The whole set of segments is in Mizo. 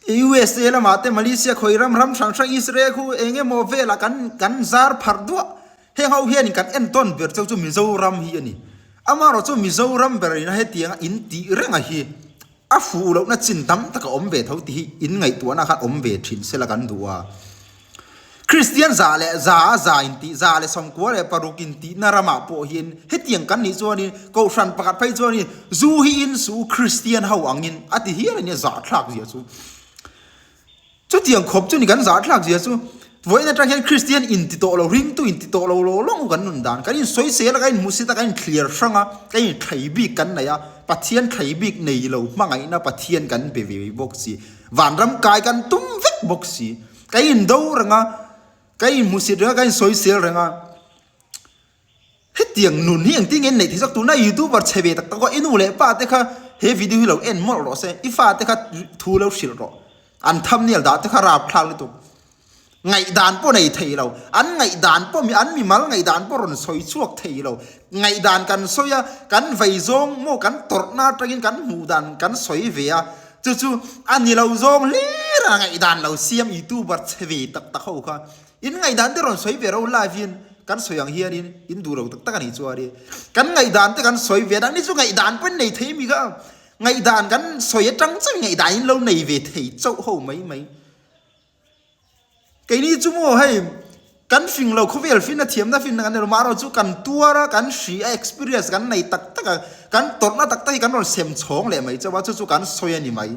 USA lamah te Malaysia khawi ram ram hrang hrang Israel khu eng emaw velah kan kan zar pharh duah. Heng ho hianin kan entawn ber cheu chu Mizoram hi a ni. Amaherawh chu Mizoram ber ina hetianga in tih renga hi a fuh lohna chin tam tak a awm ve tho tih hi in ngaihtuahna khan awm ve thin sela kan duh a. Kristian za leh za a za intih, 196 intihna ramah pawh hian hetiang kan nih chuanin Kohhran pakhat phei chuanin zu hi in suh u Kristian ho angin a ti hial a nia zahthlak zia chu. Chutiang khawp chu ni kan zahthlak zia chu vawiin atang hian Kristian inti tawh lo, ringtu inti tawh lo law lawng u kan nun dan. Kan insawisel a, kan inhmuhsit a, kan inthliar hrang a, kan inthlei bik kan nei a, Pathian thlei bik nei lo hmangaihna Pathian kan be ve bawk si. Vanram kai kan tum vek bawk si. Ka indo reng a, ka inhmusit reng a, ka insawisel reng a. Hetiang nun hi engtin nge neih theih zawk? Tuna youtuber chhe ve tak tak aw, i nu leh pa te kha he video hi lo en mawlh rawh se, i fa te kha thu lo hrilh rawh. An thumbnail dah te kha rapthlak lutuk. Ngaihdan pawh nei thei lo, an ngaihdan pawh mi an mimal ngaihdan pawh rawn sawi chhuak thei lo. Ngaihdan kan sawi a, kan vei zawng maw kan tawrhna atangin kan hmuh dan kan sawi ve a, Chu chu a ni lo zawng hlir a ngaihdan lo siam youtuber che ve tak tak ho kha in ngaihdan te rawn sawi ve ro live in kan sawi ang hian in in duh lo tak tak a nih chuan in kan ngaihdan te kan sawi ve dang ni chu ngaihdan pawh in nei thei mi kha ngaihdan kan sawi atang chuan ngaihdan in lo nei ve thei chauh ho mai mai. Keini chu maw hei kan fing lo khawvel fin a thiamna fin kan nei lo mahro chu kan tuar a kan hri a experience kan nei tak tak a kan tawrhna tak tak hi kan rawn sem chhawng leh mai chauh a chu chu kan sawi a ni mai.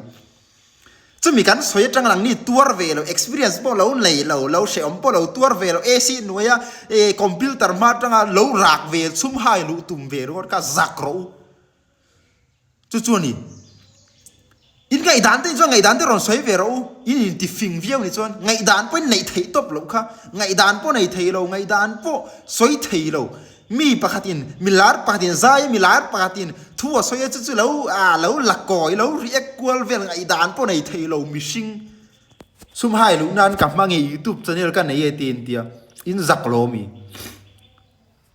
Chumi kan sawi atang lang ni tuar ve lo experience pawh lo nei lo lo hrehawm pawh lo tuar ve lo AC hnuaia eh computer hma atanga lo rak ve chhum hai luh tum ve ringawt kha zak rawh u. Chu chu a ni. In ngaihdan te chuan ngaihdan te rawn sawi ve rawh u. In inti fing viau ni chuan ngaihdan pawh in neih theih tawp loh kha. Ngaihdan pawh nei thei lo, ngaihdan pawh sawi thei lo. Mi pakhatin, mi lar pakhatin zai a, mi lar pakhatin thu a sawi a, chu chu lo ah lo la kawi, lo react kual vel ngaihdan pawh nei thei lo mihring. Sum hai luh nan ka hma nge youtube channel ka nei e ti intia in zak lo mi.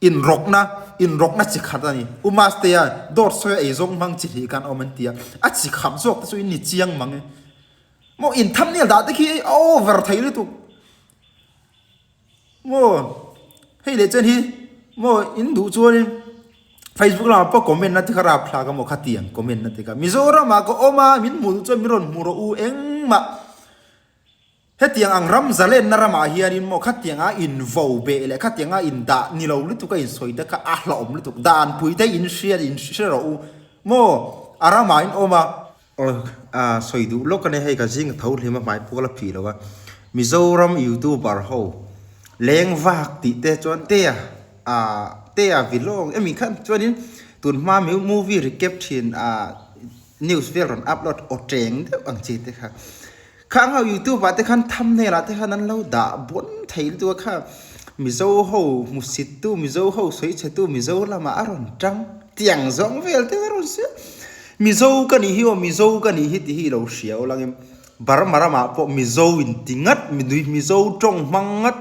Inrawkna, Inrawkna chi khat a ni. U Mastea, dawt sawi a eizawng hmang chi hnih khan a awm an ti a. A chi khap zawk te chu in ni chiang mang e. Maw in thumbnail dah te khi a over thei lutuk. Maw hei leh chuan hi maw in duh chuanin Facebook lamah pawh comment na te kha rapthlak a maw khatiang comment na te kha. Mizoramah ka awm a, min hmuh duh chuan min rawn hmu rawh u engmah. Hetiang ang ram zalenna ramah hianin maw khatianga in vo beh leh khatianga in dah ni lo lutuk a in sawi te kha a hlauhawm lutuk. Danpui te in hria in hre rawh u maw a ramah in awm a. Aw a sawi duh lawk a nia hei ka zing a tho hlim a hmai puk a la phih lo a Mizoram youtuber ho leng vak tih te chuan tea a tea vilawng emi khan chuanin tun hma movie recap thin a news vel rawn upload aw teng deuh ang chi te kha. Khang ho youtube ah te khan thumbnail ah te khan an lo dah bawn thei lutuk a kha Mizo ho hmusit tu Mizo ho sawi chhe tu Mizo lamah a rawn tang tiang zawng vel te a rawn sawi a Mizo ka nih hi aw Mizo ka nih hi tih hi i lo hria aw langin Burma ramah pawh Mizo in ti ngat Mizo tawng hmang ngat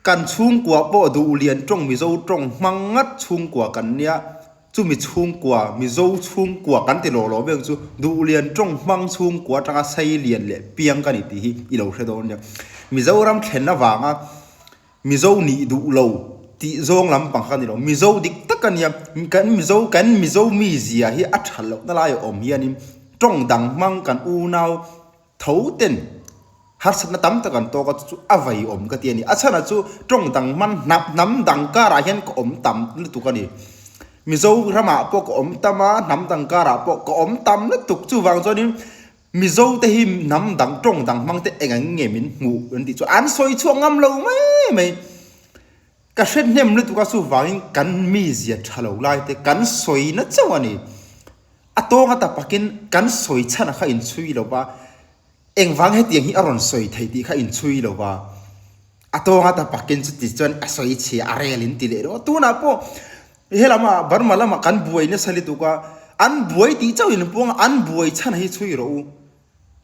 kan chhungkua pawh Duhlian tawng Mizo tawng hmang ngat chhungkua kan nia. Chumi chhungkua, Mizo chhungkua kan ti lawh lawh mek chu Duhlian tawng hmang chhungkua atanga sei lian leh piang ka ni tih hi i lo hre dawn nia. Mizoram thlen avanga Mizo nih duh lo tih zawng lampang kha ka ni lo. Mizo dik tak a nia, kan Mizo kan Mizo mizia hi a that lohna lai a awm hianin tawng dang hmang kan unau tho ten harsatna tam tak an tawk a chu chu a vai awm ka ti a ni. A chhanah chu tawng dang hman hnam hnam dang karah hian ka awm tam lutuk a ni. Mizo ramah pawh ka awm tam a, hnam dang karah pawh ka awm tam lutuk. Chuvang chuanin Mizo te hi hnam dang tawng dang hmang te eng ang nge min hmuh an tih chu an sawi chhuak ngam lo mai mai. Ka hre hnem lutuk a chuvangin kan mizia tha lo lai te kan sawi na chauh a ni. A tawng a tapakin kan sawi chhan a kha inchhui lo va, engvang hetiang hi a rawn sawi thei tih kha inchhui lo va, a tawng a tapakin chuti chuan a sawi chhia a rel in ti leh ringawt. Tunah pawh helama Burma lamah kan buai nasa lutuk a, an buai tih chauh in puang a, an buai chhan hi chhui rawh u.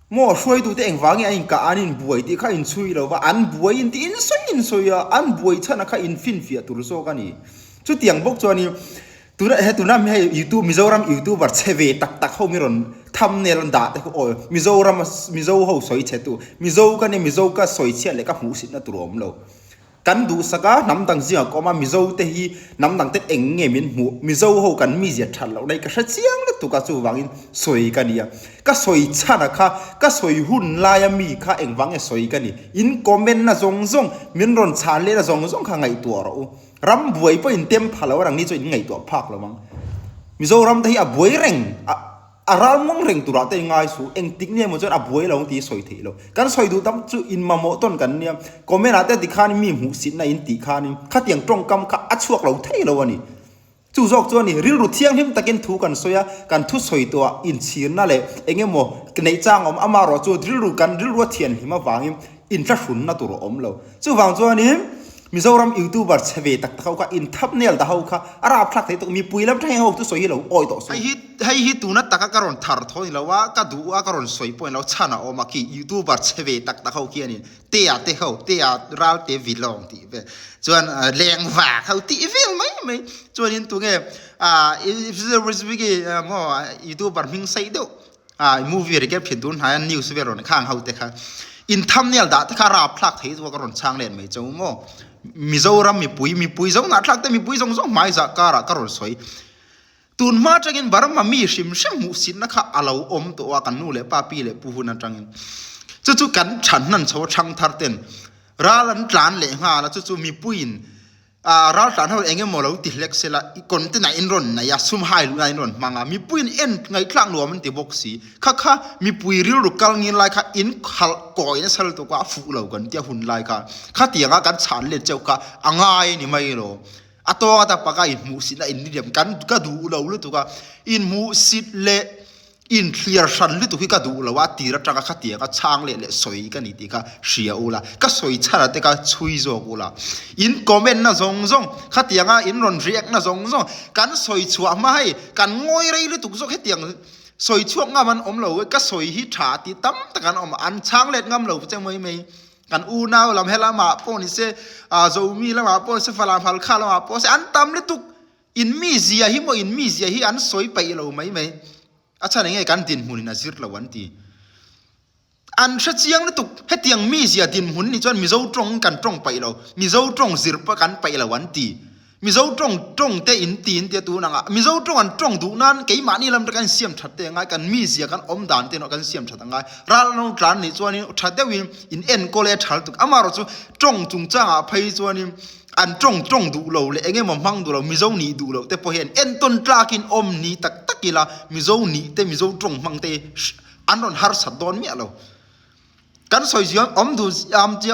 Maw hruaitute engvangin an inkah an inbuai tih kha inchhui lo va, an buai in tih insawi insawi a, an buai chhan a kha infinfiah tur zawk a ni. Chutiang bawk chuanin. Tuna he tuna mi hei youtube Mizoram youtuber chhe ve tak tak ho mi rawn thumbnail an dah te khu awi Mizoram a Mizo ho sawi chhe tu Mizo ka nia Mizo ka sawi chhiat leh ka hmuh sitna tur a awm lo. Kan duhsak a hnam dang zingah ka awm a Mizo te hi hnam dang te eng nge min hmuh Mizo ho kan mizia that loh daih ka hre chiang lutuk a chuvangin sawi ka nia. Ka sawi chhan a kha ka sawi hun laia mi kha engvang nge sawi ka ni in comment na zawng zawng min rawn chhan lehna zawng zawng kha ngaihtuah rawh u. Ram buai pawh in tem pha lo a rang ni chuan in ngaihtuah phak lo ang. Mizoram te hi a buai reng a a ral ngawng reng turah te in ngai suh. Engtik nge maw chuan a buai lo ang tih hi sawi theih lo. Kan sawi duh tam chu in mamawh tawn kan nia. Comment ah te tikhan mi hmuhsitna in tih khanin khatiang tawngkam kha a chhuak lo thei lo a ni. Chu zawk chuan i rilru thianghlim takin thu kan sawi a, kan thu sawi tawhah inchhirna leh eng emaw neih chang a awm. Amaherawh chu rilru kan rilrua thianghlim avangin inthlahrunna tur a awm lo. Chuvang chuanin Mizoram YouTuber chhe ve tak tak ho kha, inthumbnail dah ho kha a rapthlak thei tawk. Mipui lam thleng ho chu sawi hi lo awi tawh suh. Hei hi hei hi tuna taka ka rawn thar thaw ni lo a, ka duh a ka rawn sawi pawh ni lo, chhan a awm a khi YouTuber chhe ve tak tak ho khi a ni. Tea te ho, tea ral te vilawng tih vel chuan leng vak ho tih vel mai mai chuanin tunge ah maw youtuber hming saih deuh ah movie recap thin tur hnaia news vel rawn khang ho te kha in thumbnail dah te kha rapthlak thei chu ka rawn chhang let mai chau maw Mizoram mipui mipui zo nahthlak te mipui zawng zawng hmai zah karah ka rawn sawi. Tun hma atangin Burma mi hrim hrim hmuhsitna kha a lo awm tawh a, kan nu leh pa, pi leh pu hun atangin. Chu chu kan than hnan chho a thang thar ten ral an tlan leh nghal a, chu chu mipuiin ah ral tlan ho eng emaw lo ti hlek se la, content ah in rawn nei a, sum hai luhna in rawn hmang a, mipuiin en ngaihthlak nuam an ti bawk si. Kha kha mipui rilru kal ngin lai kha in khalh kawi nasa lutuk a, a fuh lo kan tia hun lai kha. Khatianga kan chhan let chauh kha a ngai a ni mai lo. A tawng ata paka inhmuhsitna in ni kan ka duh lo lutuk a, inhmuhsit leh inthliar hran lutuk hi ka duh lo a, tir atanga khatianga chhang leh leh sawi ka ni tih kha hria ula, ka sawi chhan ah te kha chhui zawk ula, in comment na zawng zawng khatianga in rawn react na zawng zawng kan sawi chhuah hma hei kan ngawi rei lutuk zawk hetiang sawi chhuak ngam an awm lo, ka sawi hi tha tih tam tak an awm a, an chhang let ngam lo che mai mai. Kan unau lam he lamah pawh ni se, Zomi lamah pawh ni se, Falam Halkha lamah pawh ni se, an tam lutuk. In mizia hi maw in mizia hi an sawi paih lo mai mai. A chhan enge kan dinhmunin a zir lo an ti. An hre chiang lutuk. Hetiang mizia dinhmun ni chuan Mizo tawng kan tawng paih lo, Mizo tawng zir pawh kan paih lo an ti. Mizo tawng tawng te in ti in tia tun anga Mizo tawng an tawng duh nan keimahni lam te kan siam that te angai kan mizia kan awm dan te erawh kan siam that angai ral an lo tlan nih chuanin tha deuhin in enkawl e a tha lutuk amaherawh chu tawng chungchangah phei chuanin an tawng tawng duh lo leh eng emaw hmang duh lo Mizo nih duh loh te pawh hian entawn tlakin awm ni tak tak ila Mizo nih te Mizo tawng hmang te an rawn harsat dawn miah lo. Kan sawi ziah awm duh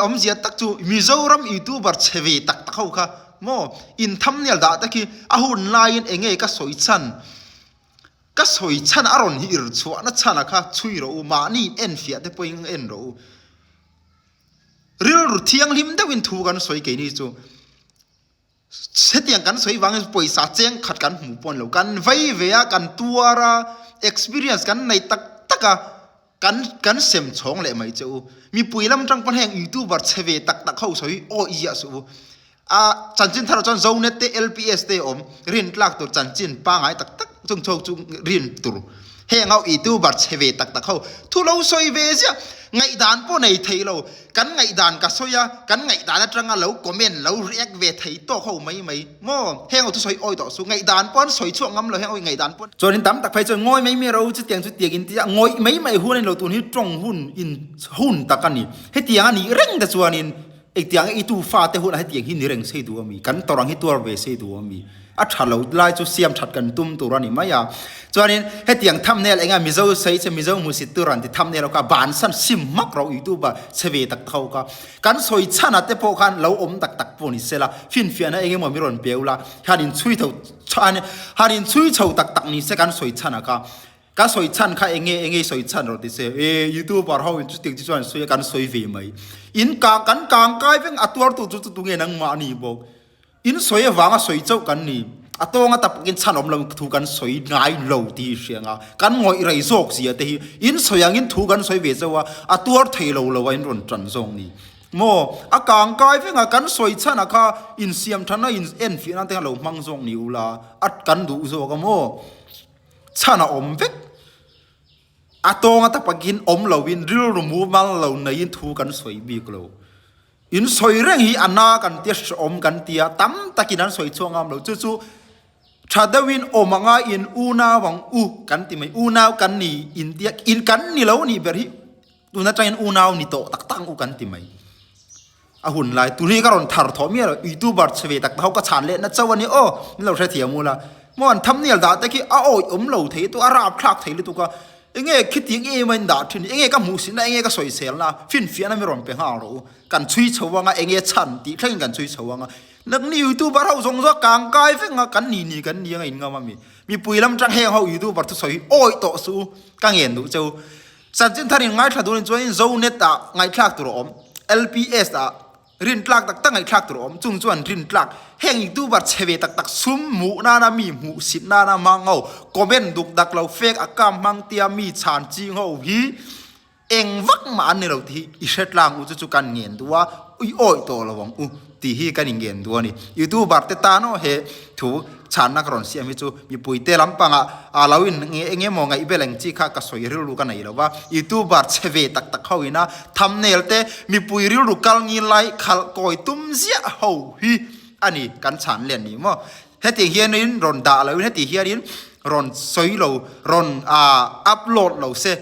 awmzia tak chu Mizoram youtuber chhe ve tak tak ho kha maw in thumbnail dah te khi a hun laiin eng nge ka sawi chhan ka sawi chhan a rawn ir chhuahna chhan a kha chhui rawh u mahni en fiah te pawhin en rawh u rilru thianghlim deuhin thu kan sawi keini chu. Hetiang kan sawi vangin pawisa cheng khat kan hmuh pawh a ni lo. Kan vei ve a, kan tuar a, experience kan nei tak tak a, kan kan sem chhawng leh mai che u. Mipui lam tang pawn heng youtuber chhe ve tak tak ho sawi hi awi ziah suh u. A chanchin thar ah chuan Zonet te LPS te a awm, rin tlak tur chanchin pangai tak tak chung chho chu rin tur. Heng ho youtuber chhe ve tak tak ho thu lo sawi ve ziah, ngaihdan pawh nei thei lo. Kan ngaihdan ka sawi a, kan ngaihdan atanga lo comment, lo react ve thei tawk ho mai mai maw? Heng ho chu sawi awi tawh su, ngaihdan pawh an sawi chhuak ngam lo, heng ho ngaihdan pawh. Chuanin tam tak phei chuan ngawi mai mai ro chutiang chutiang in tia ngawih mai mai hun a ni lo, tun hi tawng hun in hun tak a ni. Hetiang a nih reng te chuanin engtiang i tu fate hunah hetiang hi ni reng sei duh a mi? Kan tawrh ang hi tuar ve sei duh a mi? A tha lo lai chu siam that kan tum tur a ni mai a. Chuanin hetiang thumbnail enga Mizo sawi che Mizo hmusit tur an ti thumbnail ho kha bansan sim hmak ro YouTube a che ve tak tak ho kha. Kan sawi chhan ah te pawh khan lo awm tak tak pawh ni sela finfiahna eng emaw mi rawn pe ula han in chhui tho han in chhui chho tak tak ni se kan sawi chhan ah kha. Ka sawi chhan kha enge enge i sawi chhan rawh ti se e youtuber ho in chutiang chu chuan sawi a kan sawi ve mai. In kang kan kang kai veng a tuar tu chu chu tunge nangmah ni bawk. In sawi avanga sawi chauh kan ni. A tawnga ta pakin chhan awm lo thu kan sawi ngai lo tih hi hria anga kan ngawih rei zawk zia te hi in sawi angin thu kan sawi ve chauh a, a tuar thei lo lo a in rawn tan zawng ni. Maw? A kang kai veng a, kan sawi chhan a kha insiam than a, in enfiah nan te khan lo hmang zawk ni ula, a kan duh zawk a maw? Chhan a awm vek. A tawng a tapakin awm loin rilru mumal lo neiin thu kan sawi bik lo. In sawi reng hi a na kan tia hrehawm kan tia tam takin an sawi chhuak ngam lo. Chu chu tha deuhin awm anga in unau ang u kan ti mai. Unau kan ni in tia in kan ni lo nih ber hi tun atangin unau ni tawh tak tak ang u kan ti mai. A hun lai tun hi ka rawn thar thawh miah lo. Youtuber chhe ve tak tak ho ka chhan leh na chauh a ni aw. Min lo hrethiam ula. Maw an thumbnail dah te khi a awih awm lo thei lutuk a rapthlak thei lutuk a. Enge khitiang em a in dah thin? Enge ka hmuhsihna, enge ka sawiselna, finfiahna mi rawn pe nghal rawh u. Kan chhui chho anga enge chhan tih thlengin kan chhui chho anga. Nangni youtuber ho zawng zawng kang kai vek anga kan ni ni kan ni anga in ngam ami. Mipui lam tang heng ho youtuber thusawi hi awih tawh suh u, ka ngen duh che u. Chanchin thar in ngaithla durin chuan in Zonet ah ngaihthlak tur a awm, LPS ah Rintlak tak tak ngaihthlak tur a awm. Chung chuan rintlak heng youtuber chhe ve tak tak sum hmuh nana mi hmuh sit nana hmang ho, comment duk dak lo fake account hmang tia mi chhan ching ho hi eng vak mah an ni lo tih hi i hre tlang u chu chu kan ngen duh a, i awih tawh lo ang u tih hi kan in ngen duh a ni. Youtuber te tan aw he thu chhanna ka rawn siam hi chu mipui te lampangah a lo in eng emaw ngaih bel ang chi kha ka sawi rilru ka nei lo va, youtuber chhe ve tak tak ho ina Thumbnail te mipui rilru kal ngil lai khalh kawi tum ziah ho hi a ni kan chhan len ni maw. Hetiang hianin rawn dah loin heti hianin rawn sawi lo rawn upload lo se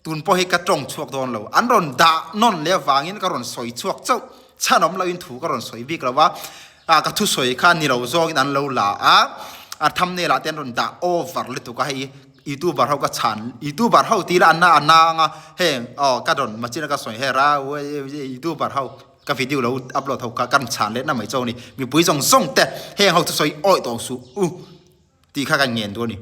tun pawh hi ka tawng chhuak dawn lo. An rawn dah nawn leh avangin ka rawn sawi chhuak chauh chhan awm loin thu ka rawn sawi bik lo va. Ka thusawi kha ni lo zawngin an lo la a, a thumbnail ah te an rawn dah over lutuk a hei. Youtuber ho ka chhan youtuber ho tih lah an na a na anga heng aw ka rawn machine a ka sawi her a youtuber ho ka video lo upload ho kha kan chhan leh na mai chauh a ni mipui zawng zawng te heng ho thusawi awih tawh suh u tih kha ka ngen duh a ni.